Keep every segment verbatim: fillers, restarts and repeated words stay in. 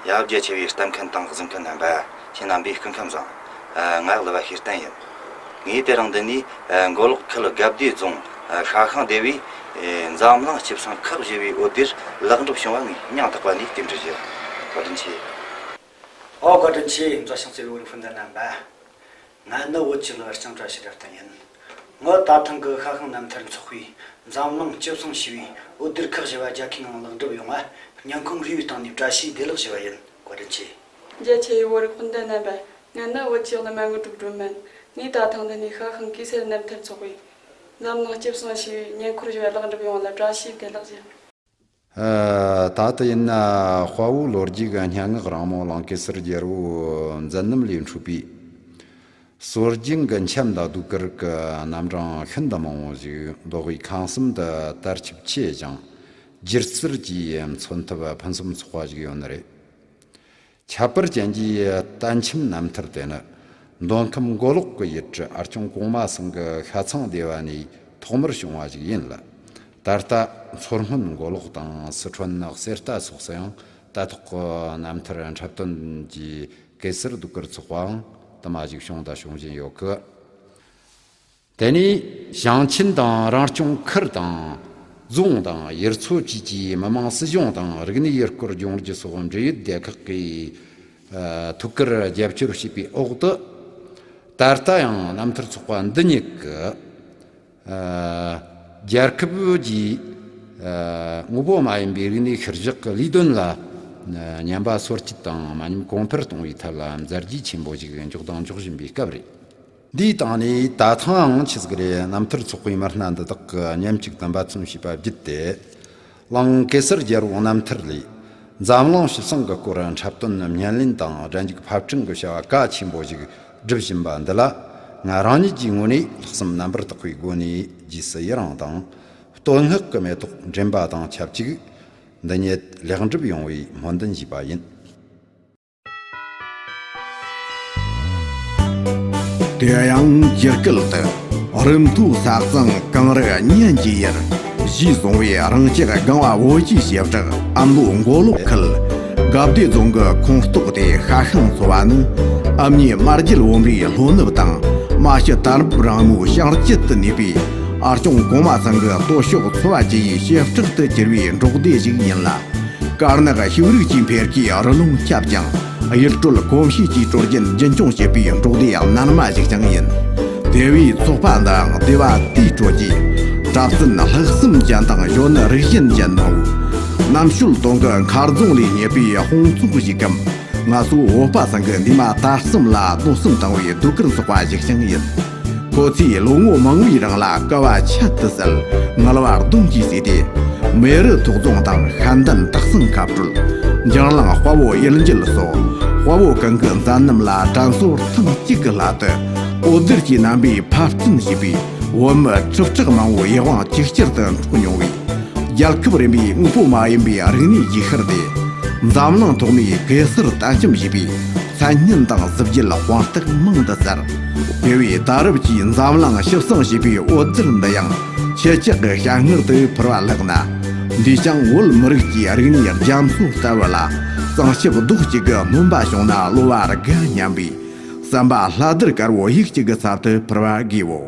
ཡ། རྒྱ་ཆེ་བའི་ལྟ་མཁན་དང་གཟིགས་མཁན་རྣམ་པ། ཁྱེད་རྣམ་པའི་སྐུ་ཁམས་བཟང་། ཨ། ང་གླུ་བ་ཤེས་བརྟན་ཡིན། ངས་དེ་རིང་འདི་ནས། ཨ། མགོ་ལོག་ཁུལ་དགའ་བདེ་རྫོང་། ཨ། ཤ་ཤང་སྡེ་བའི། ཨེ། འཛམ་གླིང་སྐྱིད་སྲུང་ཁག་བཞི་བའི་འོད་སྡེར་ལེགས་འགྲུབ་བྱུང་བ་ངས་སྙིང་ཐག་པ་ནས་རྟེན་འབྲེལ་ཞུ། བཀའ་དྲིན་ཆེ། ཨོ། བཀའ་དྲིན་ཆེ། མཛའ་ཞིང་བརྩེ་བའི་བོད་རིགས་སྤུན་ཟླ་རྣམ་པ། ང་ནི་བོད་ཀྱི་གླུ་བ་ལྕང་བཀྲ་ཤིས་སྒྲ་བསྟན་ཡིན། ངོ་ད་ཐེངས་ཀྱི་ཤ་ཤང་རྣམ་ཐར་ཚོགས་པས་འཛམ་གླིང་སྐྱིད་སྲུང་ཞེས་པའི་འོད་སྡེར་ཁག་བཞི་བ་རྒྱལ་ཁའི་ངང་ལེགས་འགྲུབ་ཡོང་བ་སྙིང་ཁོང་རུས་པའི་གཏིང་ནས་བཀྲ་ཤིས་བདེ་ལེགས་ཞུ་བ་ཡིན། བཀའ་དྲིན་ཆེ། རྒྱ་ཆེ་བའི་བོད་རིགས་སྤུན་ཟླ་རྣམ་པ། ང་ནི་བོད་ཀྱི་གླུ་མ་དངོས་གྲུབ་སྒྲོལ་མ་ཡིན། ངས་ད་ཐེངས་འདི་ནས་ཤ་ཤང་གེ་སར་རྣམ་ཐར་ཚོགས་པས་འཛམ་གླིང་སྐྱིད་སྲུང་ཞེས་པའི་སྙིང་ཁོང་རུས་པ་ལེགས་འགྲུབ་ཡོང་བ་ལ་བཀྲ་ཤིས་བདེ་ལེགས་ཞུ། ཨ། ད་ལྟ་ཡིན་ན་དཔའ་བོའི་ལོ་རྒྱུས་ཀྱི་སྙན་ངག་རིང་མོ་གླིང་གེ་སར་རྒྱལ་པོ་མཛད་རྣམ་ལས་འཕྲོས་པའི་སྲོལ་རྒྱུན་གྱི་འཆམ་དང་ཟློས་གར་གྱི་རྣམ་གྲངས་ཤིན་ཏུ་མང་བོ་ཞིག་མདོ་དབུས་ཁམས་གསུམ་དུ་དར་ཁྱབ་ཆེ་ཞིང་། སྒྱུ་རྩལ་གྱིས་མཚོན་ཐབས་ཕུན་སུམ་ཚོགས་པ་ཞིག་ཡོད་ནི་རེད། ཁྱད་པར་ཅན་གྱི་ལྟ་འཆམ་རྣམ་ཐར་དེ་ནི། མདོ་ཁམས་མགོ་ལོག་གི་ཡུལ་གྲུ་ཨ་སྐྱོང་གོང་མ་ཚང་གི་ཤ་ཚང་སྡེ་བ་ནས་ཐོག་མར་བྱུང་བ་ཞིག་ཡིན་ལ། ད་ལྟ་མཚོ་སྔོན་མགོ་ལོག་དང་སི་ཁྲོན་གསེར་རྟ་སོགས་སུ་ཡང་ལྟ་རྟོག་གི་རྣམ་ཐར་འཁྲབ་སྟོན་གྱི་གེ་སར་ཟློས་གར་ཚོགས་པའང་དུ་མ་ཞིག་བྱུང་དང་འབྱུང་བཞིན་ཡོད་གི། དེ་ནས་ཞིང་ཆེན་དང་རང་སྐྱོང་ཁུལ་དང་རྫོང་དང་ཡུལ་ཚོ་བཅས་ཀྱི་མི་དམངས་སྲིད་གཞུང་དང་རིག་གནས་ཡུལ་སྐོར་ལྗོངས་རྒྱུ་སོགས་འབྲེལ་ཡོད་སྡེ་ཁག་གིས། ཨ། ཐུགས་ཁུར་རྒྱབ་སྐྱོར་བྱས་པའི་འོག་ཏུ། ད་ལྟ་ཡང་རྣམ་ཐར་ཚོགས་པ་འདི་ཉིད་ཀྱིས། ཨ། རྒྱལ་ཁབ་ཀྱི། ཨ། དངོས་པོ་མ་ཡིན་པའི་རིག་གནས་ཤུལ་བཞག་གི་ལས་དོན་ལ། ཨ། ཉམས་པ་སོར་ཆུད་དང་མ་ཉམས་གོང་འཕེལ་གཏོང་བའི་ཐད་ལ་མཛད་རྗེས་ཆེན་པོ་ཞིག་འཇོག་དང་འཇོག་བཞིན་པའི་སྐབས་རེད། འདིའི་སྟེང་ནས་ད་ཐེངས་ཡང་ཆི་ཟིག་རེད། རྣམ་ཐར་ཚོགས་པའི་མི་སྣ་འདི་དག་གིས་མཉམ་གཅིག་ཏུ་འབད་བརྩོན་བྱས་པ་བརྒྱུད་དེ། གླིང་གེ་སར་རྒྱལ་པོ་རྣམ་ཐར་ལས། འཛམ་གླིང་སྤྱི་བསང་གི་སྐོར་འཁྲབ་སྟོན་སྙན་ལེན་དང་སྒྲ་འཇུག་ཕབ་སྐྲུན་གྱི་བྱ་བ་གལ་ཆེན་པོ་ཞིག་སྒྲུབ་བཞིན་པ་འདི་ལ། ང་རང་ཉིད་ཀྱི་ངོས་ནས་ལྷག་བསམ་རྣམ་པར་དག་པའི་སྒོ་ནས་རྗེས་སུ་ཡི་རང་དང་། བསྟོད་བསྔགས་ཀྱི་མེ་ཏོག་འདྲེན་པ་དང་ཆབས་ཅིག་འདི་ཉིད་ལེགས་འགྲུབ་ཡོང་བའི་སྨོན་འདུན་ཞུས་པ་ཡིན། དེ་ཡང་རྒྱུད་སྐུད་དུ། རིམ་མཐོའི་ས་གཙང་གངས་རི་གཉན་གྱི་ཡུལ། ཞེས་གསུངས་པའི་རང་ཅག་གངས་བ་བོད་ཀྱི་བྱེ་བྲག་ཨ་མདོ་མགོ་ལོག་ཁུལ་དགའ་བདེ་རྫོང་གི་ཁོངས་གཏོགས་ཏེ་ཤ་ཤང་ཚོ་བ་ནི། ཨ་མྱེས་རྨ་རྒྱལ་བུམ་པའི་ལྷོ་ནུབ་དང་། རྨ་ཆུ་དར་འབུབ་རིང་མོའི་བྱང་དཀྱིལ་དུ་གནས་པའི་ཨ་སྐྱོང་གོང་མ་ཚང་གི་སྟོད་ཕྱོགས་ཚོ་བ་བཅུ་ཡི་བྱེ་བྲག་ཏུ་གྱུར་པའི་འབྲོག་སྡེ་ཞིག་ཡིན་ལ། དཀར་ནག་ཕྱུགས་རིགས་ཀྱི་འཕེལ་རྒྱས་རི་ཀླུང་ཁྱབ་ཅིང་། ཡུལ་སྲོལ་གོམས་གཤིས་ཀྱི་སྲོལ་རྒྱུན་རྒྱུན་འཁྱོངས་བྱེད་པའི་འབྲོག་སྡེ་རྣལ་མ་ཞིག་ཀྱང་ཡིན། སྡེ་བའི་ཚོགས་པ་འདིའང་སྡེ་བ་དེའི་ཁྲོད་ཀྱི་གྲྭ་བཙུན་ལྷག་བསམ་ཅན་དང་གཞོན་ནུ་རིགས་ཞན་ཅན་མང་བོས་རྣམ་དཔྱོད་དོན་གྱི་མཁར་རྫོང་ལས་རྙེད་པའི་དཔུང་ཚོགས་ཤིག་གམ། ང་ཚོ་བོད་པ་ཚང་གི་འདས་མ་ད་གསུམ་ལ་གནོད་སེམས་བཏང་བའི་ཟློས་གར་ཚོགས་པ་ཞིག་ཀྱང་ཡིན། ཁོ་ཚོས་ལོ་ངོ་མང་བོའི་རིང་ལ་ཀ་བ་ཆད་དུ་བསད། ངལ་བ་སྡོམ་གྱིས་བསྲེས་ཏེ། མེ་རི་ཐོག་རྫོང་དང་ཤན་ཏན་སྟག་ཚང་ཁ་སྤྲོད། འཇང་གླིང་དཔའ་བོ་གཡུལ་འགྱེད་སོགས་དཔའ་བོ་གང་གི་མཛད་རྣམ་ལ་དྲན་གསོ་ཐེངས་གཅིག་གི་སླད་དུ། འོད་སྡེར་གྱི་རྣམ་པའི་ཕབ་སྐྲུན་བྱས་པའི་བོད་མི་གྲུབ་གྲགས་མང་བོའི་ཡིད་དབང་ཇེ་ཆེར་དུ་འཕྲོག་མྱོང་བའི། རྒྱལ་ཁབ་རིམ་པའི་དངོས་པོ་མ་ཡིན་པའི་རིག་གནས་ཀྱི་ཤུལ་ཏེ། འཛམ་གླིང་ཐོག་ནས་གེ་སར་ལྟ་འཆམ་བྱས་པའི་མཚན་སྙན་དང་གཟི་བརྗིད་དཔང་རྟགས་མང་དུ་གསལ། དེ་བས་ད་རབས་ཀྱི་འཛམ་གླིང་སྤྱི་བསང་ཞེས་པའི་འོད་སྡེར་འདི་ཡང་ཁྱེད་ཅག་གི་ཞལ་སྔར་དུ་ཕུལ་བ་ལགས་ན། འདིས་ཀྱང་བོད་མི་རིགས་ཀྱི་རིག་གནས་རྒྱ་མཚོ་ལྟ་བུ་ལ་གཙང་ཆབ་རྡོག་གཅིག་གི་སྣོན་པ་བྱུང་ན་བློ་བ་དགའ་སྙམ་པའི་བསམ་པ་ལྷ་དར་དཀར་བོ་ཡིད་གཅིག་གི་ཚབ་ཏུ་ཕུལ་བར་བགྱིའོ།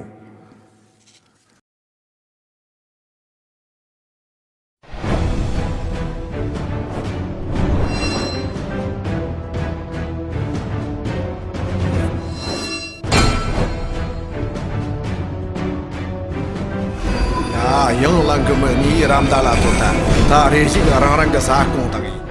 ཡ། ཡང་གླང་གི་མི་ནི་རམ་ད་ལ་ཐོན་ཐལ། ད་རེ་ཞིག་རང་རང་གི་ས་སྐོང་དང་།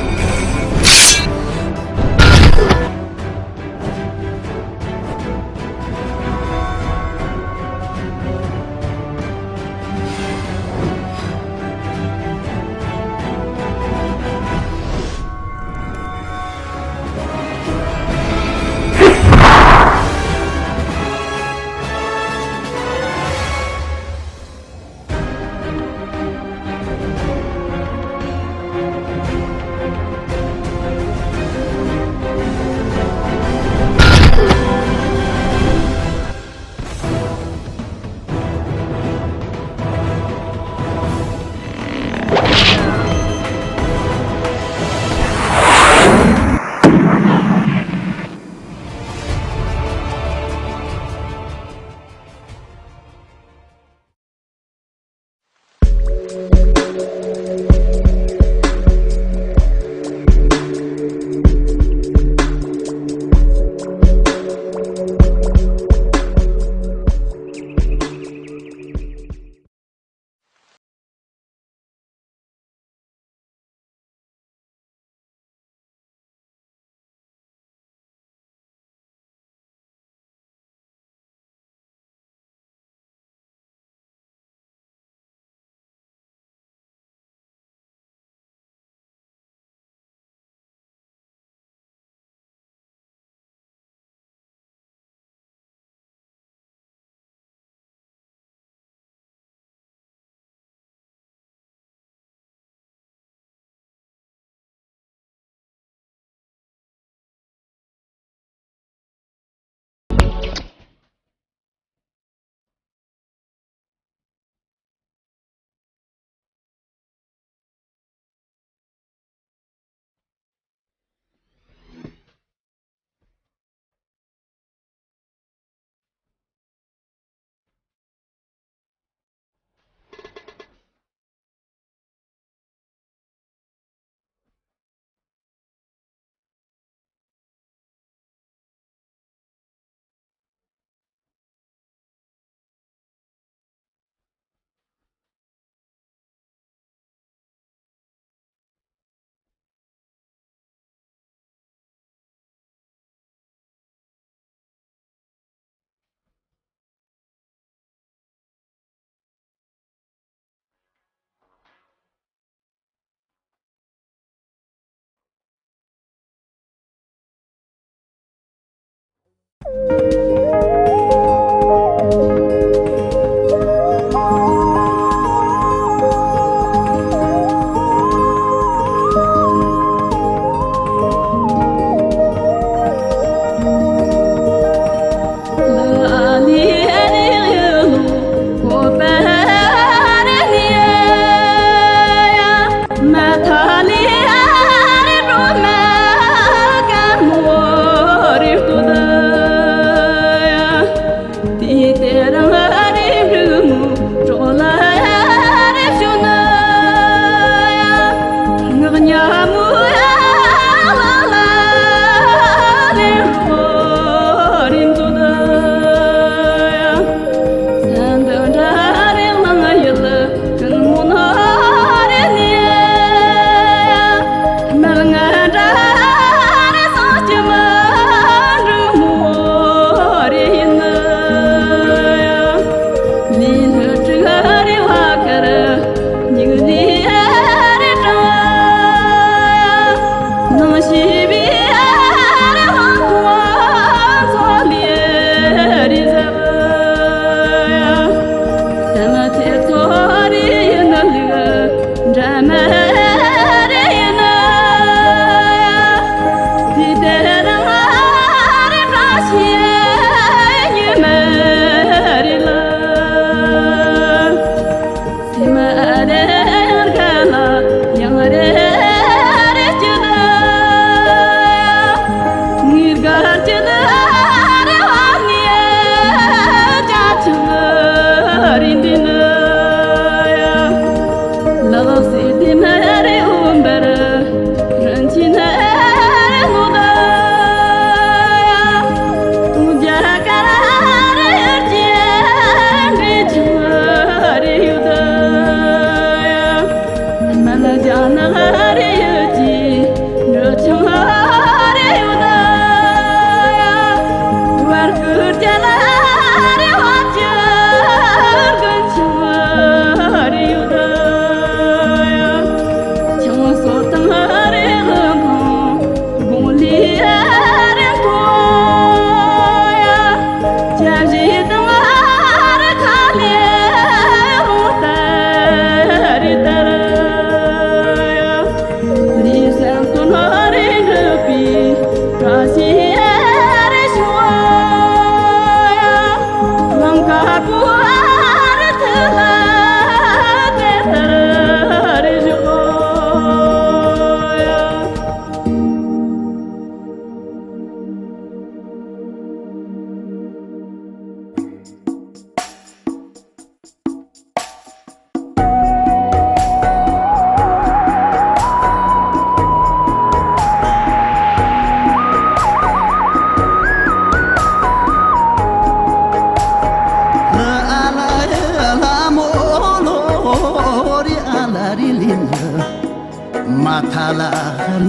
མ་ཐ་ལ་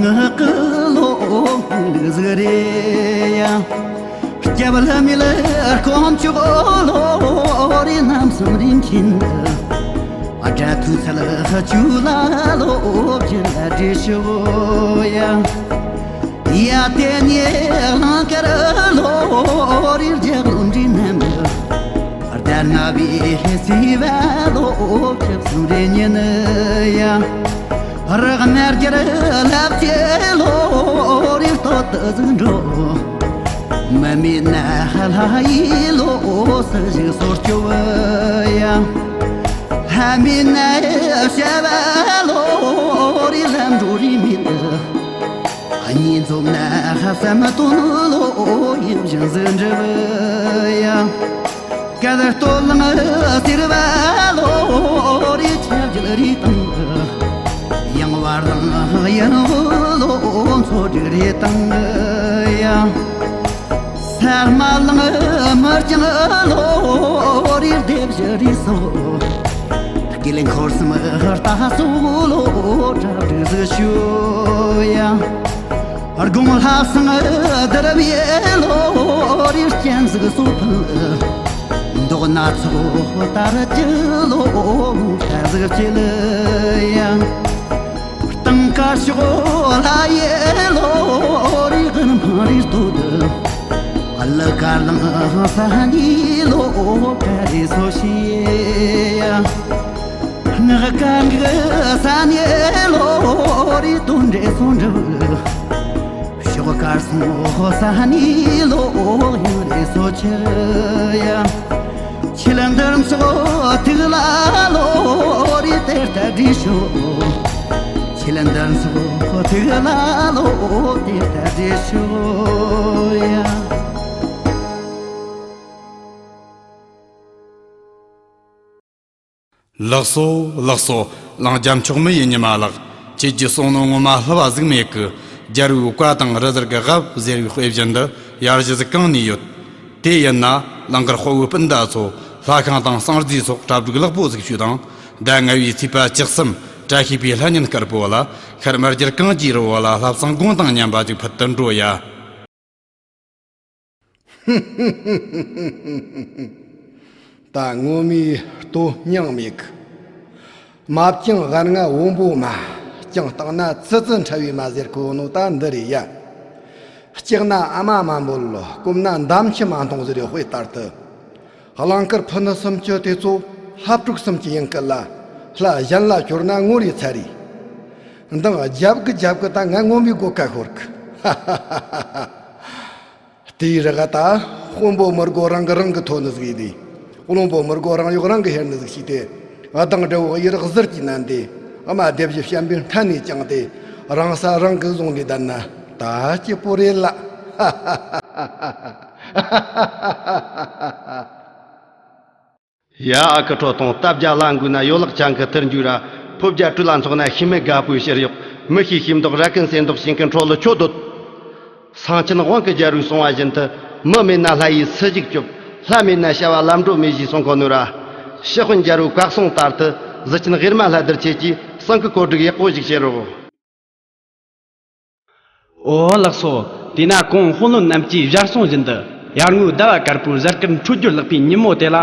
ངག་གི་ལོ་ཟིག་རེད་ཡ། སྐྱབས་ལྷ་མི་ལ་དཀོན་མཆོག་ལོ་རེ་རྣམ་གསུམ་རིན་ཆེན་དུ། དགྲ་ཐུག་ཚལ་ཆུ་ལ་ལོ་བཞིན་ལ་བྲིས་ཤོག་ཡ། ཡ་དེ་ནས་གླང་དཀར་ལོ་རེ་རྒྱག་ལུང་འདྲེན་རྣམས། རྡར་ང་བའི་སྲིད་པ་ལོ་ཁྱབ་སུ་རེ་ཉན་ཡ། རག་མ་རྒྱལ་ལབ་ཚེ་ལོ་རེ་སྟོད་དུ་ཟིག་འགྲོ། མི་མེད་ན་ལྷ་ཡི་ལོ་སུ་ཞིག་སོར་སྐྱོ་ཡ། ལྷ་མེད་ན་བྱ་བ་ལོ་རེ་ལམ་འགྲོ་རེ་མེད། གཉིས་འཛོམས་ན་བསམ་དོན་ལོ་ཡིད་བཞིན་ཟིག་འགྲུབ་ཡ། སྐལ་སྟོད་ལང་ཟེར་བ་ལོ་རེ་ཆབ་རྒྱལ་རེ་དང་། ཡང་བར་དང་ཡན་བུ་ལོ་མཚོ་དྲུག་རེ་དང་ཡ། སར་མ་ལང་མར་ཀྱང་ལོ་རེ་སྡེབ་བཞི་རེ་སོ། དགེ་ལེགས་འཁོར་གསུམ་ལྟ་སོགས་ལོ་གྲ་སྒྲིག་ཟིག་ཞུ་ཡ། དགུང་ལྷ་བསང་བསྡུར་བའི་ལོ་རེ་སྤྱན་ཟིག་གསོ་ཕུལ། མདོག་སྣ་ཚོགས་ལྟར་གྱི་ལོ་ལྟ་ཟིག་བྱེད་ཡ། སྟེང་དཀར་ཕྱོགས་ལྷ་ཡི་ལོ་རེ་རིག་འཕང་རེ་སྟོད། གླུ་དཀར་ ལང་ས་ནི་ལོ་ཀ་རེ་སོ་ཤི་ཡ། ངག་ཀ་འགི་ས་ནི་ལོ་རི་དུན་རེ་སོ་འགྲུབ། ཤོག་དཀར་སོང་ས་ནི་ལོ་ཡང་རེ་སོ་ཆི་ཡ། ཁྱི་ལ་འདར་ཚོགས་ཐིག་ལ་ལོ་རི་དེར་ལྟ་བྲིས་ཤོག་ཁྱི་ལ་འདར་ཚོགས་ཐིག་ལ་ལོ་དེར་ལྟ་བྲིས་ཤོག་ཡ། ལགས་སོ། ལགས་སོ། གླིང་རྒྱལ་མཆོག་མི་ཡི་ཉི་མ་ལགས། ཁྱེད་ཀྱིས་གསུངས་ནོ་ངོ་མ་ལྷུ་བ་ཟིག་མེད་གི། རྒྱལ་བོའི་བཀའ་དང་རི་གཟར་གི་རབ་ཟེར་བའི་དཔེ་བཞིན་དུ་ཡར་ཞུ་ཟིག་གང་ནས་ཡོད། དེ་ཡིན་ན་གླིང་དཀར་དཔའ་བོའི་སྤུན་ཟླ་ཚོ་ལྷ་ཁང་དང་གསང་རྫས་སོགས་གྲ་སྒྲིག་ལེགས་པོ་ཟིག་བྱོས་དང་། ཟླ་ལྔ་བའི་ཚེས་པ་བཅུ་གསུམ་བཀྲ་ཤིས་པའི་ལྷ་ཉིན་དཀར་པོ་ལ་ཤར་དམར་སྒྱུར་གངས་ཀྱི་རི་བོ་ལ་ལྷ་བསང་དགུང་དང་མཉམ་པ་ཅིག་ཕུལ་དུ་འགྲོ་ཡ། ད་ངོ་མའི་ལྟོ་སྙིང་མེད་གི། མ་བཅིངས་ཟན་ལྔ་བོན་པོ་མ། བཅིངས་བཏང་ན་ཙི་ཙི་འཕྲ་བའི་མ་ཟེར་གོ་ནོ་ད་འདི་རེད་ཡ། སྐྱག་ན་ཨ་མ་མ་འབོད། སྐོམ་ན་འདམ་ཁྱི་མ་འཐུང་ཟེར་རེ་དཔེ་ལྟར་དུ། གླིང་དཀར་ཕུ་ནུ་སུམ་ཅུ་དེ་ཚོ་ལྷ་ཕྲུག་སུམ་ཅུ་ཡིན་སྐད་ལ། ལྷ་གཞན་ལ་སྐྱོར་ན་ངོ་རེ་ཚ་རེ། འདང་རྒྱབ་གི་རྒྱབ་གི་ད་ང་ངོ་མའི་སྒོ་ཁ་ཤོར་གི། དེའི་རི་ག་ད་དཔོན་པོ་མི་རྒོ་རང་གི་རང་གི་ཐོ་ནི་ཟིག་ཡིན་ཏེ། བློན་པོ་མི་རྒོ་རང་གཡོག་རང་གི་ཧེར་ནི་ཟིག་ཤིག་སྟེ། ཨ་དང་འདྲ་བོ་ཡི་རག་ཟུར་གྱི་ནན་ཏེ། ཨ་མ་སྡེབ་བཞི་བཤན་པའི་མཐའ་ནས་བཅངས་ཏེ། རང་ས་རང་གི་བཟུང་ནས་བསྡད་ན་ད་སྐྱིད་པོ་རེད་ལ། ཡ་ཨ་ཁུ་ཁྲོ་ཐུང་སྟབས་རྒྱ་ལ་འགུལ་ན་ཡོ་ལག་ཆང་གི་ཐུར་འཇུ་ར། ཕོ་བརྒྱ་སྤྲུལ་ལ་འཚོགས་ན་ཤི་མེད་དགའ་པོའི་ཕྱིར་གཡོག་མི་ཤེས་ཤེས་མདོག་ར་ཀན་སེ་མདོག་བྱིན་མཁན་ཁྲོ་ལོ་ཁྱོད་སྡོད། སང་ཆེན་དབང་གི་རྒྱལ་རུས་གསུང་བ་བཞིན་དུ། མི་མེད་ན་ལྷ་ཡིས་སུ་ཞིག་སྐྱོབ། ལྷ་མེད་ན་བྱ་བ་ལམ་འགྲོ་མེད་ཞེས་གསུང་གོ་ནོ་ར། ཤི་དཔོན་རྒྱལ་རུས་བཀའ་གསུང་ལྟར་དུ་གཟི་ཆེན་གཡེར་མ་ལྷ་ལྡིར་ཁྱེད་ཀྱིས་སང་གི་གོ་སྒྲིག་ཡག་པོ་ཞིག་བྱེད་རོགས། ཨོ་ལགས་སོ། དེས་ན་གོང་དཔོན་བློན་རྣམས་ཀྱིས་ཞལ་གསུང་བཞིན་དུ་ཡར་ངོའི་ཟླ་བ་དཀར་པོའི་གཟའ་སྐར་འཕྲོད་སྦྱོར་ལེགས་པའི་ཉིན་མོ་དེ་ལ།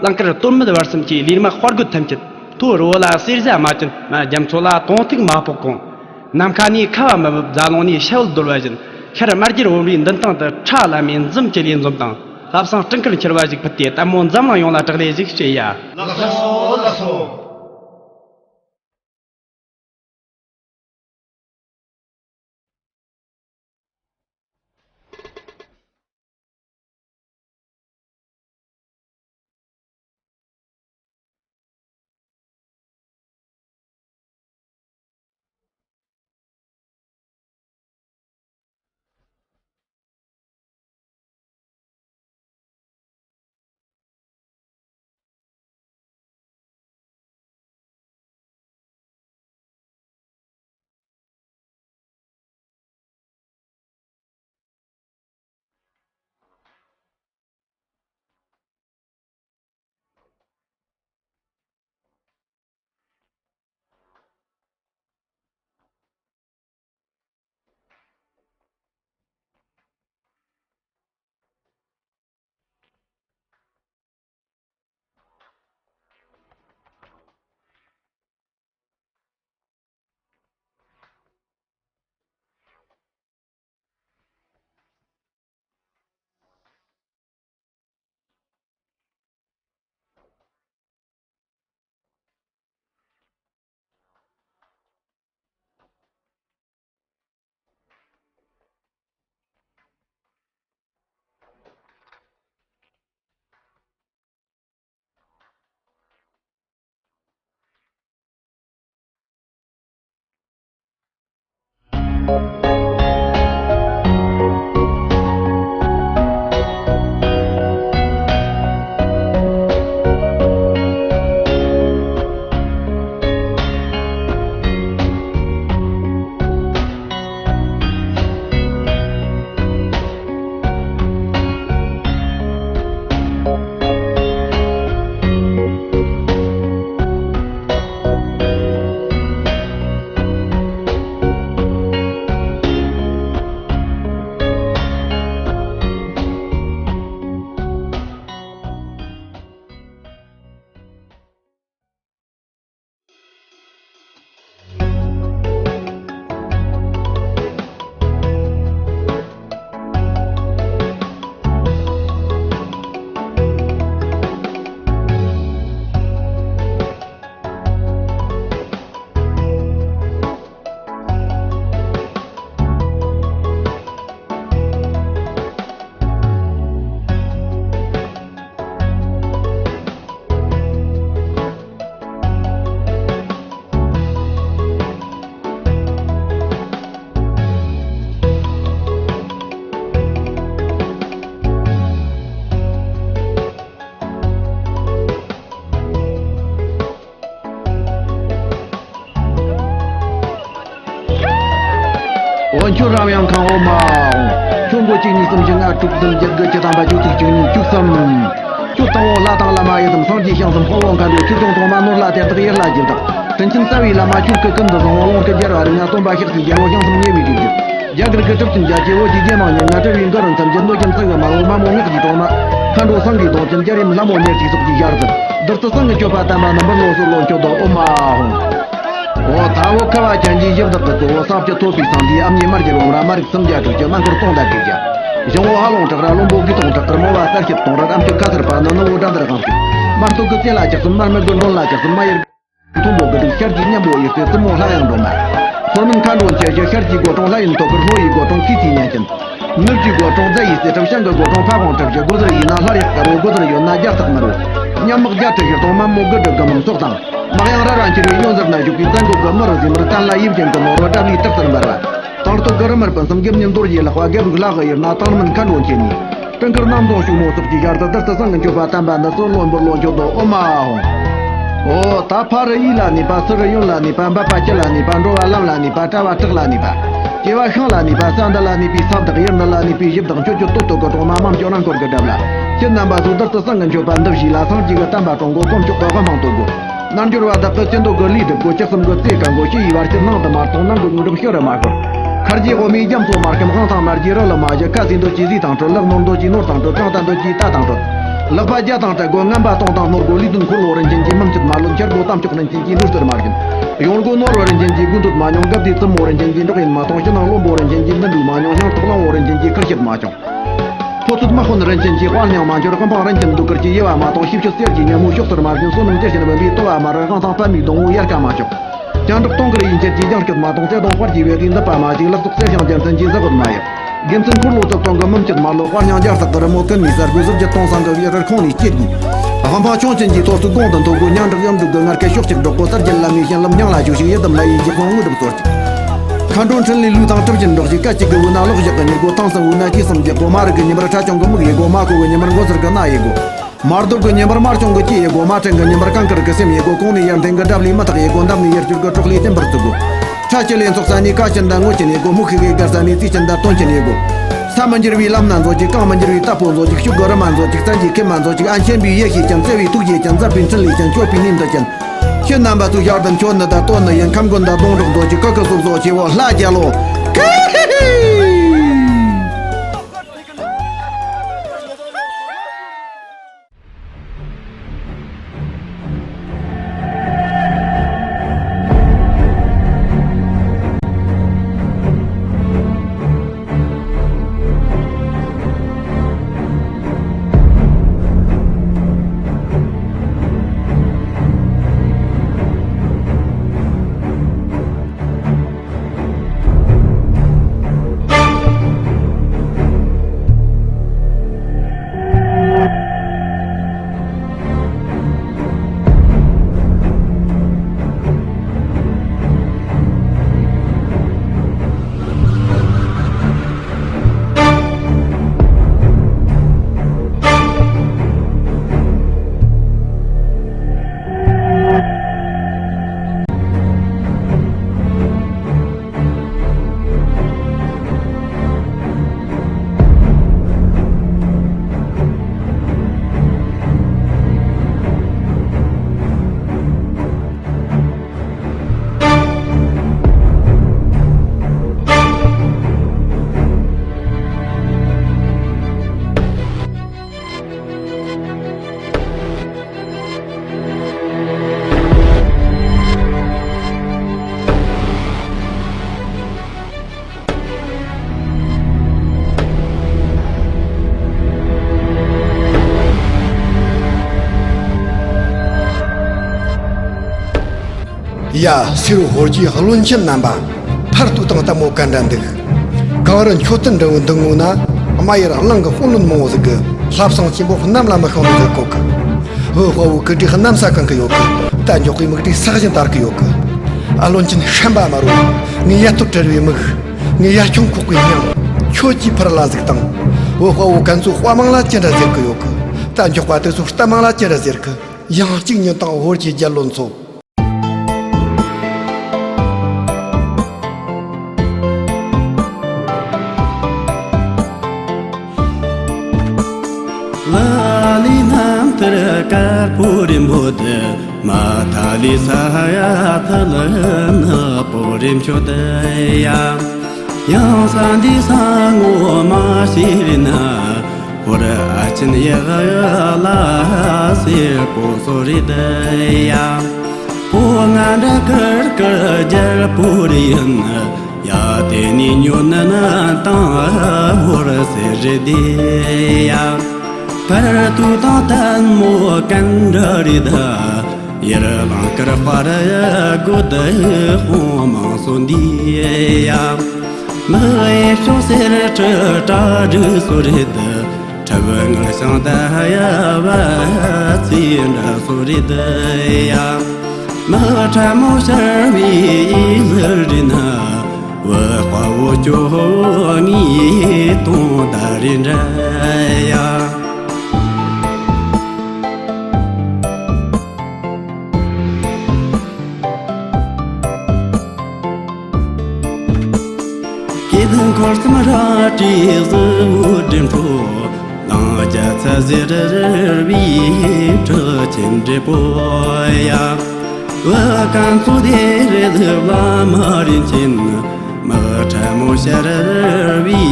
གླིང་དཀར་སྟོད་སྨད་བར་གསུམ་གྱི་ལས་དམག་དཔའ་རྒོད་ཐམས་ཅད་མཐོ་རི་བོ་ལ་གསེར་ཞྭ་མ་བཅིངས་རྒྱ་མཚོ་ལ་དོང་ཐུག་མ་ཕོག་གོང་། ནམ་མཁའ་ནས་ཁ་བ་མི་འབབ་རྫ་ཀླུང་ནས་ཤྭ་བོ་རྡོལ་བ་བཞིན་ཤར་དམར་སྒྱུར་བོན་པོའི་མདུན་ཐང་དུ་ཁྲ་ལམ་མེ་འཛུམ་གྱི་ལས་འཛོམས་དང་། ལྷ་བསང་སྤྲིན་དཀར་འཁྱིལ་བ་ཞིག་ཕུལ་ཏེ་ལྟད་མོ་འཛམ་གླིང་ཡོངས་ལ་གྲགས་ལས་ཞིག་བྱེད་ཡ། ལགས་སོ་ལགས་སོ། འོ་ཁྱོད་རང་ཡང་ཁང་འོ་མ་འོང་། ཁྱོད་མགོ་གཅིག་གཉིས་གསུམ་བཞི་ལྔ་དྲུག་བདུན་བརྒྱད་དགུ་བཅུ་ཐམ་པ་བཅུ་གཅིག་བཅུ་གཉིས་བཅུ་གསུམ། ཁྱོད་དང་པོ་ལྷ་དང་བླ་མ་ཡི་དམ་སངས་རྒྱས་ཞང་གསུམ་དཔའ་བོ་མཁའ་འགྲོ་ཆོས་སྐྱོང་ཐོག་མ་ནོར་ལྷ་གཏེར་བདག་ཡུལ་ལྷ་རྒྱུད་བདག་དྲིན་ཆེན་རྩ་བའི་བླ་མ་ཆོས་སྐུ་ཀུན་ཏུ་བཟང་བོ་ཀློང་སྐུ་རྒྱལ་བ་རིགས་ལྔ་སྟོན་པ་ཤཱཀྱའི་རྒྱལ་པོ་ཞང་གསུམ་ཉེ་བའི་རིགས་རྒྱུད། རྒྱ་གར་གྱི་གྲུབ་ཆེན་རྒྱ་ཆེ་བོ་ཆེ་རྒྱལ་མང་ཉེ་ལྔ་གྲུ་བའི་མགུལ་རིན་མཚམས་ཀྱི་མདོ་རྒྱན་ཚང་གི་མ་འོ་མ་མོ་ངག་གི་གྲོང་མ། མཁའ་འགྲོ་སེང་གེའི་གདོང་ཅན་རྒྱལ་ཡུམ་ལྷ་མོ་ཉེར་གཅིག་སོགས་ཀྱི་ཞལ་དུ། བདུད་རྩི་སེང་གི་མཆོད་པ་དམ་པ་རྣམ་པར་ལོ་སོར་ལོ་མཆོད་དོ་ཨོ་མ་ཧོ། འོ་ཐ་བོ་ཁ་བ་ཅན་གྱི་ཡབ་བདག་གི་གཙོ་བོ་ས་བཅུ་ཐོབ་པའི་སངས་རྒྱས་ཨ་མྱེས་མར་གྱི་རོམ་ར་མ་རིགས་སུམ་བརྒྱ་དྲུག་ཅུ་མ་འཁོར་སྟོང་དང་དྲུག་བརྒྱ། ཞང་བོ་ཧ་ལོང་བྲག་ར་བློན་པོ་དགུ་སྟོང་བྲག་དཀར་མོ་བ་གསལ་བྱེད་སྟོང་ར་ཨ་མཆོད་ཁ་སར་པ་ནི་ནུ་བོ་དགྲ་འདར་གང་ཞིག་མ་སྟོད་ཀྱི་རྩེ་ལ་ཆགས་སུ་མར་མི་དགུ་མགྲོན་ལ་ཆགས་སུ་མ་ཡེར། མཐོན་པོ་དགུ་སྒྲིག་ཤར་གྱི་གཉན་པོ་ཡི་རྩེ་བཙུན་མོ་ལྷ་ཡང་སྒྲོལ་མ། ཧོར་མིན་མཁའ་འགྲོ་འཆི་བྱེད། ཤར་གྱི་སྒོ་གྲོང་ལྷ་ཡི་མཐོ་ཁུར། ལྷོ་ཡི་སྒོ་གྲོང་ཁྱི་ཚེ་གཉན་ཅན། ནུབ་ཀྱི་སྒོ་གྲོང་རྫ་ཡི་སྲས་གྲུབ། བྱང་གི་སྒོ་གྲོང་ཕ་བོང་གྲུ་བཞི། སྒོ་ཟུར་ཡིན་ན་ལྷ་རི་དཀར་བོ། སྒོ་ཟུར་ཡོད་ན་རྒྱ་སྟག་དམར་བོ། ཉམས་དམག་བརྒྱ་ཁྲི་བཞི་སྟོང་མ་མོ་དགུ་སྒྲུབ་དགུ་མོ་སོགས་དང་། དམག་ཡང་ར་ར་འཁྱེར་བའི་གཡོན་ཟུར་ན་བཞུགས་པའི་བཙན་སྒོ་གི་མི་རུ་ཟིན་མར་བཙན་ལ་ཡིབ་ཅན་གི་ནོར་བུ་གྲབ་ལི་ཏག་ཏར་འབར་བ། དང་སྟོད་གི་རི་མར་སྤུན་གསུམ་རྒྱབ་ནས་རྡོ་རྗེ་ལག་པ་རྒྱབ་རིགས་ལྷ་གི་ཡུལ་ན་དང་མིན་མཁའ་འགྲོ་འཆི་ནས། སྤྲིན་དཀར་གནམ་རྫོང་ཕྱུག་མོ་སོགས་ཀྱི་ཞལ་དུ་བདུད་རྩི་སེང་གི་མཆོད་པ་དམ་པ་འདི་ཚོ་ལོན་པོར་ལོན་ཆོག་དོ་ཨོ་མ་ཧོ། ཨོ་ད་ཕ་རི་ཡུལ་ལ་གནས་པ། སུ་རི་ཡུལ་ལ་གནས་པ། འབབ་པ་ཁྱི་ལ་གནས་པ། འགྲོ་བ་ལམ་ལ་གནས་པ། གྲྭ་བ་བྲག་ལ་གནས་པ། སྐྱེ་བ་ཤིང་ལ་གནས་པ། ས་འདི་ལ་གནས་པའི་ས་བདག་ཡུལ་འདི་ལ་གནས་པའི་གཞི་བདག་མཆོད་ཀྱི་སྟོད་ཐོག་གི་གྲོག་མ་མམ་ཅོ་ནང་འཁོར་གི་གྲབ་ལ། ཁྱེད་རྣམ་པ་ཚོ་བདུད་རྩི་སེང་གི་མཆོད་པ་འདི་བཞེས་ལ། སངས་རྒྱས་ཀྱི་བསྟན་པ་དྲང་དགོས། དཀོན་མཆོག་གི་དབུ་མང་བསྟོད་དགོས། རྣལ་འབྱོར་བ་དག་གི་སྐྱིད་འདོད་ཀྱི་ལུས་སྒྲུབ་དགོས། ཅི་གསུམ་གྱི་རྩེ་གང་དགོས། ཕྱི་ཡི་བར་ཆད་ནང་དུ་མ་གཏོང་། ནང་གི་དངོས་གྲུབ་ཕྱི་རུ་མ་ཤོར། མཁའ་རྒྱལ་དབུ་མའི་རྒྱ་མཚོ་མ་སྐམ། དབང་ཐང་མ་རྒྱས་རི་ལ་མ་བཞུ། ཁ་ཟས་འདོད་ཀྱི་ཟས་དང་བྲལ། ལག་ནོར་འདོད་ཀྱི་ནོར་དང་བྲལ། གྲངས་ལྟ་འདོད་ཀྱི་ལྟ་དང་བྲལ། ལག་པ་རྒྱ་དང་བྲལ་དགོས། ངན་པ་གཏོང་དང་ནོར་དགོས། ལུས་ལྡན་འཁོར་ལོ་རིན་ཆེན་གྱི་མིང་ཚིག་མ་ལོ། འཆར་སྒོ་དམ་ཆོག་རིན་ཆེན་གྱི་འདུག་ཟེར་མ་རྒྱུན། ཡོང་སྒོ་ནོར་བུ་རིན་ཆེན་གྱི་དགོས་འདོད་མ་མྱོང་། སྐབས་དེའི་བཙུན་མོ་རིན་ཆེན་གྱི་འགྲོགས་ཡིན་མ་གཏོང་། ཕྱི་ནང་བློན་པོ་རིན་ཆེན་གྱི་འདུ་འགྲོས་མ་མྱོང་། སྙིང་སྟོབས་གླང་བོ་རིན་ཆེན་གྱི་ཁུར་བྱེད་མ་བྱུང་། ཕོ་ཚོད་དམག་དཔོན་རིན་ཆེན་གྱི་དཔའ་སྙིང་མ་འཆོར། དབུ་འཕང་རིན་ཆེན་གདུགས་དཀར་གྱི་དབྱེ་བ་མ་གཏོང་། ཞིབ་དཔྱོད་གསེར་གྱི་སྙེ་མོ་ཕྱོགས་སུ་མ་བྱིན། བསོད་ནམས་གཏེར་ཆེན་བུམ་པའི་ལྟོ་བ་མ་རག་དབང་ཐང་པདྨའི་སྡོང་བོ་དབྱར་ཁ་མ་ཆོག་སྤྱང་ཀྲག་སྟོང་ཁར་ཡིན་ཁྱེར་གྱི་སྦྱང་སྐྱོད་མ་གཏོང་། བརྩེ་དུང་དཔལ་གྱི་བད་ཀན་འདི་པ་མ་བཅུག་ལག་སོགས་གསེར་ཞིང་རྒྱལ་མཚན་གྱི་གཟི་འོད་མ་ཡལ། དགེ་མཚན་འཁོར་ལོ་རྩིབས་སྟོང་གི་མུན་ཆད་མ་ལོག་པར་སྙིང་རྒྱ་སྟག་གི་རི་མོ་ཀུན་ནས་གསལ་དགོས། ཟུར་གྱི་སྟོང་སང་གི་བེ་རར་ཁོང་ནས་སྐྱེས་དགོས། དབང་ཕ་ཆུང་ཆེན་གྱི་ཐོར་ཚུགས་དགུང་དུ་མཐོ་དགོས། སྙན་གྲགས་གཡུ་འབྲུག་གི་ངར་སྐད་ཤོག་ཅིག་སྒྲོག་གོ། གསར་བརྗེ་བླ་མའི་བྱིན་རླབས་སྙིང་ལ་ཞུགས་ཤིག་ཡི་དམ་ལྷ་ཡི་རྗེས་ཁོང་དངོས་གྲུབ་སྩོལ་ཅིག་མཁའ་འགྲོ་འཕྲིན་ལས་ལུས་དང་གྲུབ་ཅན་འགྲོགས་ཤིག་སྐད་ཅིག་གི་འོད་ན་གློག་ཞག་གི་མྱུ་གུ། ཐང་སང་འོད་ན་ཁྱི་སེམས་རྒྱལ་པོ། མ་རིག་གི་ཉི་མར་ཁྲ་ཆུང་གི་མིག་ཡེ་གོ། མ་གོ་གི་ཉི་མར་མགོ་སེར་གི་སྣ་ཡེ་གོ། མར་རྡོབ་གི་ཉི་མར་དམར་ཆུང་གི་ལྕེ་ཡེ་གོ། མ་ཕྲན་གི་ཉི་མར་གངས་དཀར་གི་སེམས་ཡེ་གོ། གོང་ནས་ཡར་འཐེན་གི་སྒྲ་བླའི་མི་ཐག་ཡེ་གོ། འདབས་ནས་ཡར་སྐྱོར་གི་གྲོགས་ལས་བརྟན་པར་བརྩི་དགོས། ཁྲ་ཁྱི་ལེན་ཚོགས་ས་ནས་ཀ་ཆེན་དང་ངོ་ཆེན་ཡེ་གོ། མུ་ཁི་གི་སྒར་ས་ནས་རྩིས་ཆེན་དང་དོན་ཆེན་ཡེ་གོ། ས་མི་འགྱུར་བའི་ལམ་སྣ་མཛོད་ཅིག་གངས་མི་འགྱུར་བའི་རྟ་ཕོ་མཛོད་ཅིག་ཤུག་གི་རི་མ་མཛོད་ཅིག་བཙན་གྱི་ཁེ་མ་མཛོད་ཅིག་ཨན་ཆེན་པོའི་ཡེ་ཤེས་ཅན། བརྩེ་བའི་ཐུགས་རྗེ་ཅན། མཛད་པའི་འཕྲིན་ལས་ཅན། སྤྱོད་པའི་ནུས་མཐུ་ཅན། ཁྱེད་རྣམ་པ་ཚོའི་ཞལ་དུ་མཆོད་ནི་དང་བསྟོད་ནི་ཡིན། ཁམས་ཀུན་དང་སྡོང་གྲོགས་མཛོད་ཅིག་ཁུ་ཁུ་སུབ་སོ་ཆེ་བོ་ལྷ་རྒྱལ་ལོ། ཀི་ཧི་ཧི། ཡ། སེར་བོ་ཧོར་གྱི་བློན་ཆེན་རྣམ་པ། ཕར་གཏུགས་དང་ལྟད་མོ་ག་འདྲ་འདུག་གངས་རི་མཆོད་རྟེན་འདྲ་བོའི་མདུན་ངོས་ན། རྨ་ཡུལ་གླིང་གི་དཔོན་བློན་མང་བོ་ཟིག་གི། ལྷ་བསང་ཆེན་པོ་གནམ་ལ་མི་ཤོང་ནི་ཟིག་གོ་གི། འོད་དཔའ་བོའི་སྐུ་དྲིས་གནམ་ས་གང་གི་ཡོད་གི། རྟ་མགྱོགས་པའི་མིག་དྲིས་ས་གཞི་འདར་གི་ཡོད་གི། ཨ། བློན་ཆེན་ཤན་པ་དམར་བོ། ངའི་ཡ་སྟོད་དྲིལ་བུའི་མིག་ངའི་ཡ་ཆུང་ཁོག་པའི་སྙིང་། ཁྱོད་ཀྱིས་ཕར་ལ་གཟིགས་དང་། འོད་དཔའ་བོ་གན་ཚོའི་དཔའ་མང་ལ་ཅི་འདྲ་ཟེར་གི་ཡོད་གི། རྟ་མགྱོགས་པ་དེ་ཚོའི་རྟ་མང་ལ་ཅི་འདྲ་ཟེར་གི། ཡང་གཅིག་ཉོན་དང་། ཧོར་གྱི་རྒྱལ་བློན་ཚོ། དཀར་པོ་རིན་པོ་དུ་མ་ཐ་ལི་ས་ཡ་ཐ་ལི་ནག་པོ་རིན་ཆོད་དུ་ཡ། ཡང་ས་འདི་ས་ངོ་མ་ཤེས་རི་ན། ཧོར་ཨ་ཆེན་ཡ་ལ་སེར་པོ་སོ་རི་དུ་ཡ། པོ་ང་འདྲ་ཀིར་ཀིར་རྒྱལ་པོ་རི་ཡིན། ཡ་དེ་ནི་ཉོ་ན་ན་དང་ཧོར་སེར་རི་དེ་ཡ། ཕར་དུ་དང་ལྟད་མོ་ཀན་འདྲ་རི་ད། ཡར་ལང་ཀར་དཔའ་ར་དགོ་དེ་ཧོང་མང་སོ་འདི་ཡ། མི་ཡེ་ཤོ་སེར་ཁྲི་ཏྲ་རི་སོ་རི་དེ། ཁྲི་བུ་ངར་ཤང་ད་ཡ་བ་ཚི་འདྲ་སོ་རི་དེ་ཡ། མི་ཁྲ་མོ་ཤར་བའི་ཡིད་ལ་རི་ན། བུ་དཔའ་བོ་ཅོ་ངའི་དོང་ད་རི་འདྲ་ཡ། སྐེ་དང་འཁོར་གསུམ་རལ་གྲི་གཟི་འོད་སྒྲེན་ཕྲོ། ནང་རྒྱ་ཚ་ཟེར་རལ་བའི་གྲི་ཆེན་འདྲེ་པོ་ཡ། བུ་གང་ཚོ་དེ་རེ་ལ་མ་རིན་ཆེན། མི་ཁྲ་མོ་ཤར་བའི་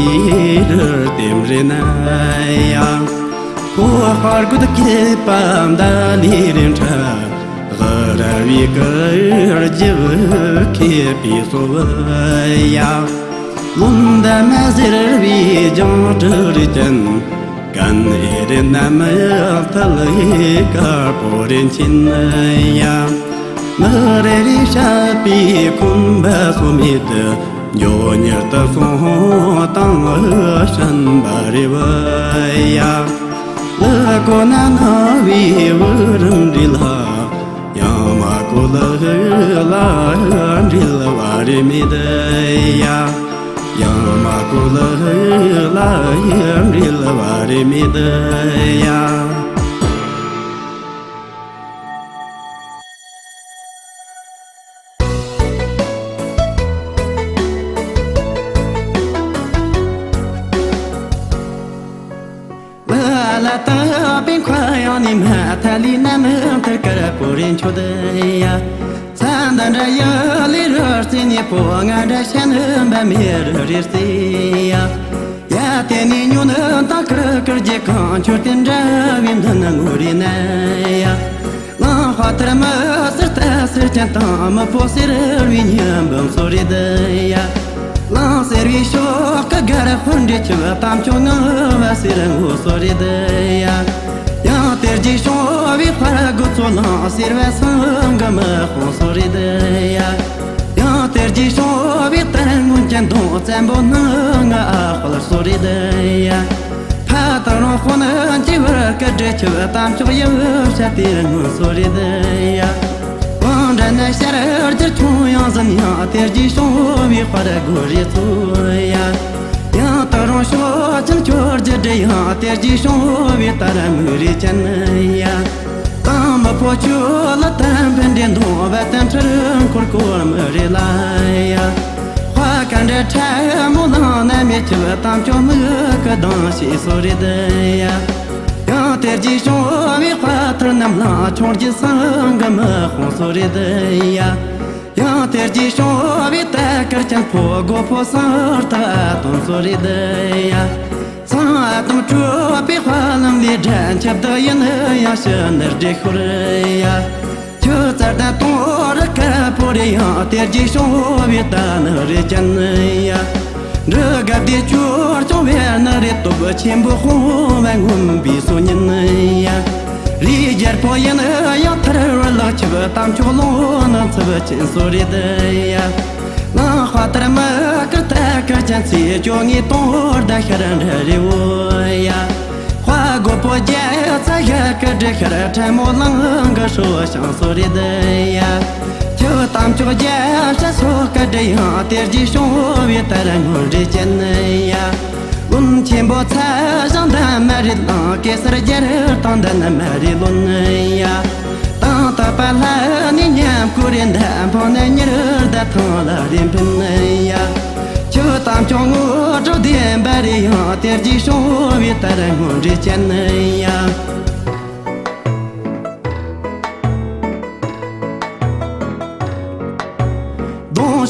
རི་ལྟེམ་རེ་ན་ཡ། ཕོ་དཔའ་རྒོད་སྐེད་པ་མདའ་ལས་རིང་ཁྲ། ཧ་ར་བའི་ཀི་རྒྱབ་ཁེ་པི་སོ་བ་ཡ། ལུམ་མདའ་མ་ཟེར་བའི་རྒྱང་གྲི་རི་ཅན། ཀན་ཨེ་རེ་ན་མ་ཐ་ལི་དཀར་པོ་རིན་ཆེན་ཡ། མི་རེ་རེ་ཤ་པའི་ཁུམ་པ་སོ་མེད་དུ། འཇོ་ཉེར་དུ་སོང་དང་ཧྲན་པ་རེ་བ་ཡ། ལ་ཀོ་ན་ན་བའི་བུ་རམ་འདྲི་ལ། ཡང་མ་ཀོ་ལ་ལ་འདྲི་ལ་བ་རེ་མེད་ཡ། ཡང་མ་ཀོ་ལ་ལ་འདྲི་ལ་བ་རེ་མེད་ཡ། ལ་ལ་ཏ་པིན་ཁ་ཡང་ནི་མ་ཐ་ལི་ན་མི་ཐར་ཀར་པོ་རིན་ཆོད་ཡ། ས་འདི་འདྲ་ཡ་ལི་རུ་རྩི་ནི་པོ་ང་འདྲ་ཤ་ནི་འབའ་མི་རུ་རི་རྩི་ཡ། ཡ་དེ་ནི་ཉོ་ནི་ད་ཀར་ཀར་རྗེ་གང་ཆོར་དེ་འདྲ་བའི་འདི་ནི་ངོ་རི་ན་ཡ། ལང་ཧ་ཐར་མི་སེར་ཏ་སེར་ཅན་དང་མི་པོ་སེར་བའི་ཉམས་འབུམ་སོ་རི་དི་ཡ། ལང་སེར་བའི་ཤོག་གི་གར་ཧོན་འདྲེ་ཆུ་དམ་ཆོ་ངང་བ་སེར་ངོ་སོ་རི་དི་ཡ། ཡང་དེར་གྱི་ཤོག་བའི་དཔར་དགུ་ཚོ་ལང་སེར་བ་སང་གི་མི་ཧོང་སོ་རི་དི་ཡ། ཡང་དེར་གྱི་ཤོག་བའི་ལྟར་སྔོན་ཅན་དོང་བཙན་པོ་ནང་ང་ཨ་དཔལ་སོ་རི་དི་ཡ། ཕ་དང་རོང་དཔོན་གྱི་བར་སྐད་སྒྲ་ཆེ་བ་དམ་ཆོག་ཡབ་བྱ་དེ་སྔོན་སོ་རེད་ཡ། དབང་འདྲ་ན་ཤར་རྒྱུ་ཁྱོང་ཡང་ཟིན་ཡང་དེར་གྱི་བྱུང་བའི་དཔལ་སྒོ་རེ་ཚོ་ཡ། ཡང་དག་རང་ཕྱོགས་ཅན་ཁྱོད་ཀྱི་འདྲེ་ཡང་དེར་གྱི་བྱུང་བའི་ལྟར་མིག་རེ་ཅན་ཡ། དང་མི་ཕོ་ཁྱོད་ལ་དམ་ཕན་འདྲེ་འདོང་བ་དམ་ཁྲིར་འཁོར་སྐོར་མི་རེ་ལ་ཡ། དཔའ་ག་འདྲ་ཁྲ་མོ་ལང་ན་མེད་ཆུ་དམ་ཆོག་མི་གི་གདང་ཞེས་སོ་རེད་ཡ། ཡང་དེར་གྱི་བྱུང་བའི་དཔའ་ཐུར་རྣམས་ལ་ཆུང་རྒྱུ་སང་གི་མི་ཁོང་སོ་རེད་ཡ། ཡང་དེར་གྱི་བྱུང་བའི་ཏ་དཀར་ཅན་ཕོ་དགོ་ཕོ་སང་ལྟ་ཨ་དོམ་སོ་རེད་ཡ། སང་ཨ་དོམ་སྤྲོ་པའི་དཔའ་ལམ་ལས་དྲན་ཆབ་དག་ཡིན་ཡང་ཕྱི་ནར་འདྲེ་ཤོར་ཡ། ཁྱོད་ཙར་ད་དོང་རི་ཀ་པོ་རེ་ཡང་དེར་གྱི་བྱུང་བའི་ཏ་ནི་རེ་ཅན་ཡ། འདྲི་དགའ་བདེ་ཅོར་ཅོང་བེར་ན་རེ་སྟོབས་ཆེན་པོ་ཧོང་བ་ངོམ་པའི་སོ་ཉིན་ཡ། རིའི་རྒྱལ་པོ་ཡིན་ཡང་ཐར་བར་ལག་ཆུབ་དམ་ཆོག་ལོང་ན་ཚབ་ཆེན་སོ་རེད་ཡ། ནང་དཔའ་ལྟར་མ་ཀར་ཏ་ཀར་ཅན་ཚེ་ཅོ་ངའི་དོང་བར་ད་ཤར་འདྲ་རེ་བོ་ཡ། དཔའ་རྒོད་པོ་རྒྱལ་ཚ་ཡ་ཀ་འདྲེ་ཤར་ཕྲ་མོ་ལང་གི་ཧྲོ་ཤང་སོ་རེད་ཡ། ཁྱོད་དམ་ཆོག་རྒྱལ་ཤ་སོ་ཀ་འདྲེ་ཡང་དེར་གྱི་བྱུང་བའི་ལྟར་ངོ་འདྲེ་ཅན་ཡ། ཀུན་ཆེན་པོ་ཚ་ཞང་འདན་མ་རེད་ལང་གེ་སར་རྒྱལ་དང་འདན་མ་རེད་ལོན་ཡ། དང་ད་པ་ལྷ་ནི་ཉམས་ཀུ་རེ་འདན་འཕང་ནི་ཉེར་ད་ཐང་ལ་རེ་འཕེན་ཡ། ཁྱོད་དམ་ཆོག་ངོ་སྤྲོ་བདེན་པ་རེ་ཡང་དེར་གྱི་བྱུང་བའི་ལྟར་ངོ་འདྲེ་ཅན་ཡ།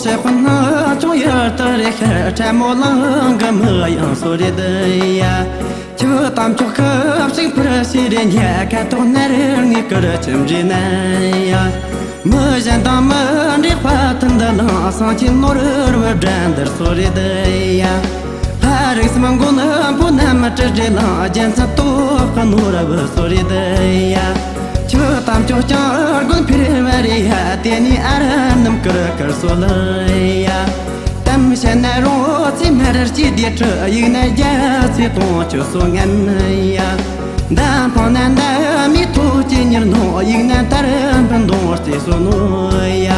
ཚེ་དཔོན་སྣང་ཆུང་ཡུལ་དུ་རེ་ཤར། ཕྲ་མོ་གླང་གི་མི་ཡང་སོ་རེད་ཡ། ཁྱི་དམ་ཆོག་ཁབ་ཞིག་ཕུར་ཞིག་རེ་ཉལ། ཁ་ཐོག་ནར་ངའི་ཀིར་ཁྱིམ་རེ་ན་ཡ། མི་གཞན་དང་མི་འདྲེས་པ་ཐུན་འདི་ལང་། སང་ཁྱི་ནོར་བུ་དགྲ་འདིར་སོ་རེད་ཡ། ལྷ་རིགས་སམ་མགོན་པོ་རྣམས་དྲི་བྲལ་ལང་། རྒྱལ་མཚན་སྟོབས་ཀྱི་ནོར་བུ་སོ་རེད་ཡ། ཁྱི་དམ་ཆོག་ཀྱང་དགོན་ཕེར་བ་རེད་ཡ། དེ་ནས་ཨ་ར་རྣམས་ཀིར་ཀིར་སོ་ལ་ཡ། གཏམ་བཤད་ན་རོང་ཚེ་མར་གྱི་སྡེ་ཁྲི། ཡིག་ན་རྒྱ་ཚེ་དུང་ཆུ་སོ་ངན་ཡ། མདའ་འཕང་ན་མདའ་མའི་ཐོག་གི་ཉེར་སྣང་། ཡིག་ན་དར་འབུམ་མདུང་རྩེ་སོ་ནོ་ཡ།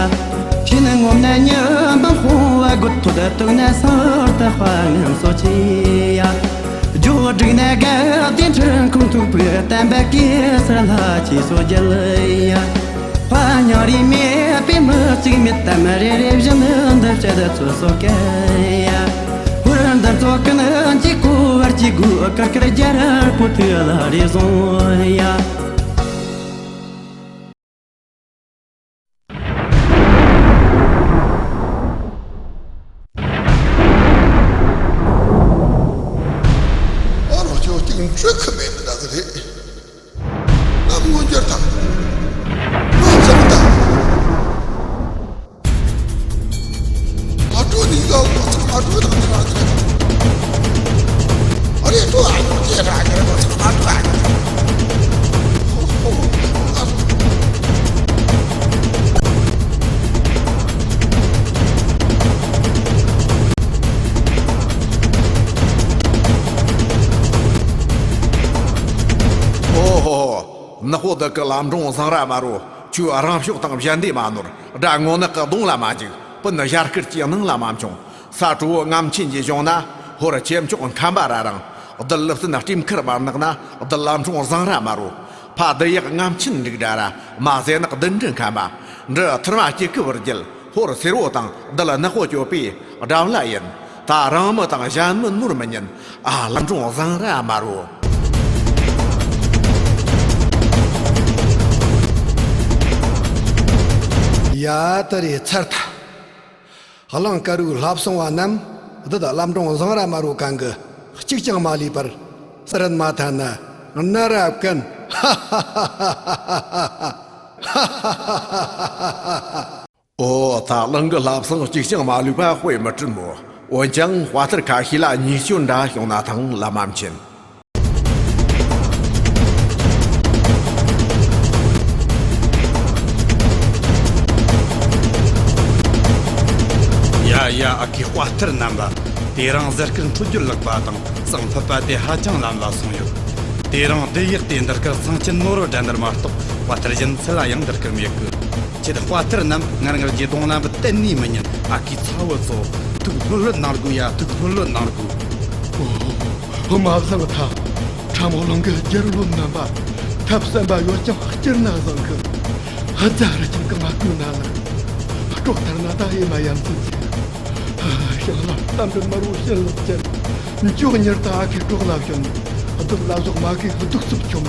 ཤི་ན་ངོམ་ན་ཉི་འབུམ་དཔུང་བ་རྒོད། ཐོད་གཏུག་ན་སར་ད་དཔའ་ངན་སོ་ཆེ་ཡ། ཇོ་སྒྲིག་ན་དགའ་བདེ་འཕྲུལ་ཁུང་ཐུག་པའི། བསྟན་པ་གེ་སར་ལྷ་ཆེ་སོ་རྒྱལ་ཡ། དཔའ་ཉང་རིས་མེད་པའི་མི་གཅིག་མེད་དམ། རེ་རེ་བཞིན་འདི་བྱེད་ཚོད་སོ་སྐལ་ཡ། བུར་འདི་ཚོ་ཀུན་གྱི་གོ་བར་གྱི་དགོས། ཀིར་ཀིར་རྒྱལ་པོ་ཐུགས་ལ་རེ་བཟུང་ཡ། ཨ་རོ་ཁྱོད་ཅིག་འཕྲོད་ཁུ་མེད་འདི་འདྲ་ཟིག་རེད། ང་མངོན་འགྱུར་དང་། ང་ཚང་དང་། ཨ་ཀྲོ་ནི་ང་ང་ཚང་ཨ་ཀྲོ་དང་ཁྲ་ཁྲ། ཨ་རེ་ཀྲོ་ཨ་ཀྲོ་ཅེ་ཁྲ་ཁྲ་ང་ཚང་ཨ་ཀྲོ་ཨ་ཀྲོ། ཧོ་ཧོ་ཨ་ཀྲོ། ཨོ་ཧོ་ཧོ། ནག་པོ་བདག་གི་ལམ་འབྲོང་བཟང་ར་དམར་བོ། ཁྱོས་རང་ཕྱོགས་དང་གཞན་སྡེ་མ་ནོར། དགྲ་ངོ་ནག་གི་གདོང་ལ་མ་འཇིགས། སྤུན་ཞྭ་སྐེད་ཀྱི་སྣང་ལ་མ་མཆོང་། ས་དྲོ་བོ་རྔམ་ཆེན་གྱི་གཞུང་ན། ཧོར་ཆེ་མཆོག་ཁམས་པ་ར་རང་། བདུད་ལུ་སྲིན་སྤྲིན་མཁར་བར་ནག་ན། བདུད་ལམ་འབྲོང་བཟང་ར་དམར་བོ། ཕ་བདུད་ཡག་རྔམ་ཆེན་འབྲུག་སྒྲ་ར། མ་ཟེ་ནག་བདུད་འདྲེ་ཁམས་པ། འབྲི་ཐུར་མ་སྐྱེ་ཀི་བུར་རྒྱལ། ཧོར་སེར་བོ་དང་བདུད་ནག་པོ་སྐྱོབ་པའི་དགྲ་བླ་ཡིན། ད་རང་མི་དང་གཞན་མི་ནོར་མི་ཉན། ཨ་ལམ་འབྲོང་བཟང་ར་དམར་བོ། ཡ་ད་རེ་ཚར་ཐལ། གླང་དཀར་བོའི་བླ་བསང་བ་རྣམས་བདུད་བླ་བྲང་བཟང་ར་དམར་བོ་གང་གི་གཅིག་ཀྱང་མ་ལུས་པར་སུ་རན་མ་ཐན་ན་ན་ར་བཀན། ཧ་ཧ་ཧ་ཧ། ཨོ་ད་གླང་གི་བླ་བསང་གཅིག་ཀྱང་མ་ལུས་པ་དཔེ་མི་སྲིད་མོ། འོན་ཀྱང་དཔའ་རྟུལ་ཁ་ཤས་ལ་ཉེས་སྐྱོན་འདྲ་བྱུང་ན་ཐང་ལ་མ་མཁྱེན། ཡ་ཡ། ཨ་ཁུའི་དཔའ་རྟུལ་རྣམ་པ། དེ་རིང་ཟུར་བཀུར་འཕྲོད་རྒྱུར་ལེགས་པ་དང་གསང་ཕུད་པ་དེ་ཧ་ཅང་ལམ་ལ་སོང་ཡོད། དེ་རིང་བདུད་ཡག་དེ་འདི་སྐད་སང་ཁྱི་ནོར་བུ་དགྲ་འདིར་མ་གཏོགས་དཔའ་རྟུལ་གཞན་སུ་ལ་ཡང་འདི་སྐད་མེད་གི། ཁྱེད་དཔའ་རྟུལ་རྣམས་ངར་ངར་གྱི་གདོང་ལ་འབུད་གཏན་ནས་མི་ཉན། ཨ་ཁུའི་ཚ་བོ་ཚོ། ཐུགས་ལྷོད་ལྷོད་གནང་དགོས་ཡ། ཐུགས་ལྷོད་ལྷོད་གནང་དགོས། ཨོ། མ་བཟང་ཐལ། ཁྲ་མོ་གླང་གི་རྒྱལ་བློན་རྣམ་པ། ཐབས་བསམ་པ་ཡོད་ཀྱང་སྐྱུར་ན་བཟང་གི། ཧ་ཙ་རི་ཅིང་གང་ང་ཀུན་ན་ལ། སྲོག་ཐར་ན་ད་ཨེ་མ་ཡ་མཚན་ཆེ། ཧ་ཤང་ལ་རྟ་མགྲིན་དམར་བོ་བྱིན་རླབས་ཅན། མགྱོགས་མྱུར་དུ་ཨ་ཁུའི་གྲོགས་ལ་བྱོན། གདོད་ལ་ཟོག་མ་གིས་གདུག་རྩུབ་བཅོམ།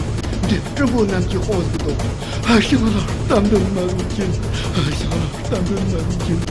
འདྲེ་སྲིན་པོ་རྣམས་ཀྱི་དཔུང་ཟིག་བཟློག། ཧ་ཤང་ལ་རྟ་མགྲིན་དམར་བོ་བྱིན། ཧ་ཤང་ལ་རྟ་མགྲིན་དམར་བོ་བྱིན།